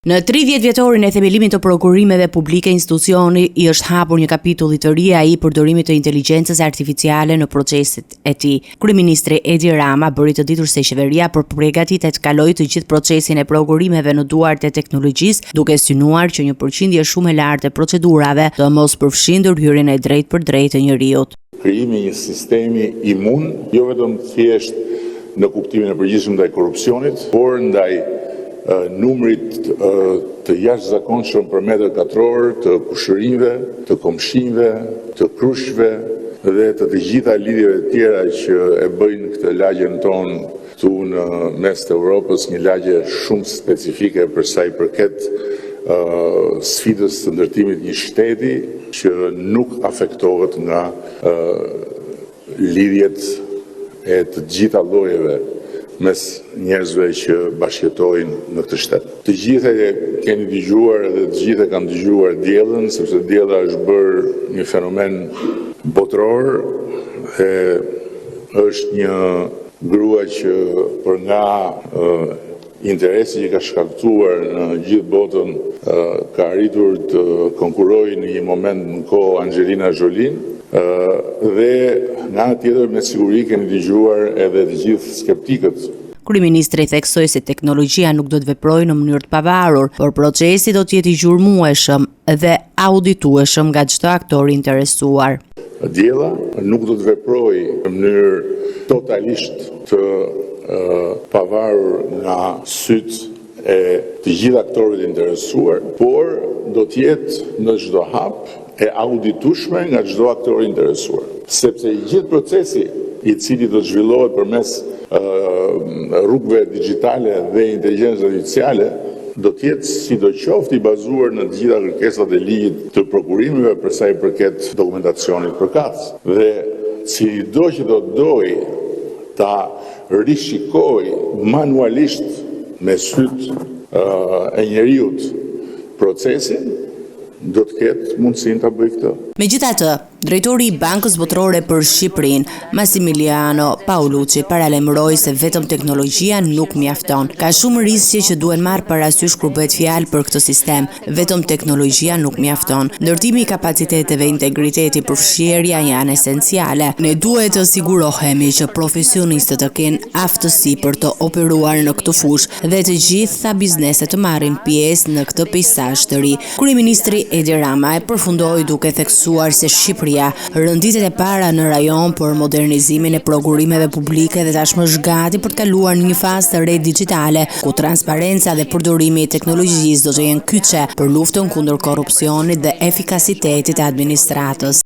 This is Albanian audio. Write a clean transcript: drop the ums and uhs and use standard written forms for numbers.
Në 30 vjetorin e themelimit të prokurimeve publike, institucioni i është hapur një kapitulli të ri ai i përdorimit të inteligjencës artificiale në proceset e tij. Kryeministri Edi Rama bëri të ditur se qeveria po përgatitet të kalojë të gjithë procesin e prokurimeve në duart e teknologjisë, duke synuar që një përqindje shumë e lartë e procedurave të mos përfshijë ndërhyrjen e drejtpërdrejtë të njeriut. Krijimi i një sistemi imun, jo vetëm thjesht në kuptimin e përgjithshëm ndaj korrupsionit, por ndaj numrit të jashtëzakonshëm për metër katror të kushërinjve, të komshinjve, të krushqve dhe të të gjitha lidhjeve të tjera që e bëjnë këtë lagjen tonë këtu në mes të Europës, një lagje shumë specifike për sa i përket sfidës së ndërtimit të një shteti që nuk afektohet nga lidhjet e të gjitha llojeve mes njerëzve që bashkëjetojnë në këtë shtet. Të gjithë e keni dëgjuar dhe të gjithë e kanë dëgjuar Diellën, sepse Diella është bërë një fenomen botëror e është një grua që për nga Interesi që ka shkaktuar në gjithë botën ka arritur të konkurrojë në një moment në kohë Angelina Jolie dhe nga ana tjetër me siguri keni dëgjuar edhe të gjithë skeptikët. Kryeministri theksoi se teknologjia nuk do të veprojë në mënyrë të pavarur, por procesi do të jetë i gjurmueshëm dhe auditueshëm nga çdo aktor i interesuar. Diella nuk do të veprojë në mënyrë totalisht të pavarur nga sytë e të gjithë aktorëve të interesuar, por do të jetë në çdo hap e auditueshme nga çdo aktor i interesuar. Sepse i gjithë procesi i cili do të zhvillohet përmes rrugëve dixhitale dhe inteligjencës artificiale do të jetë sidoqoftë i bazuar në të gjitha kërkesat e ligjit të prokurimeve për sa i përket dokumentacionit përkatës. Dhe cilido që do të dojë ta rishikojë manualisht me sytë e njeriut procesin, do të ketë mundësinë ta bëjë këtë. Megjithatë, Drejtori i Bankës Botërore për Shqipërinë, Massimiliano Paolucci paralajmëroi se vetëm teknologjia nuk mjafton. Ka shumë risqe që duhen marrë parasysh kur bëhet fjalë për këtë sistem. Vetëm teknologjia nuk mjafton. Ndërtimi i kapaciteteve, integriteti, përfshirja janë esenciale. Ne duhet të sigurohemi që profesionistët të kenë aftësi për të operuar në këtë fushë dhe të gjitha bizneset të marrin pjesë në këtë peisazh të ri. Kryeministri Edi Rama e përfundoi duke theksuar se Shqipëria renditet e para në rajon për modernizimin e prokurimeve publike dhe tashmë është gati për të kaluar në një fazë të re dixhitale, ku transparenca dhe përdorimi i teknologjisë do të jenë kyçe për luftën kundër korrupsionit dhe efikasitetit të administratës.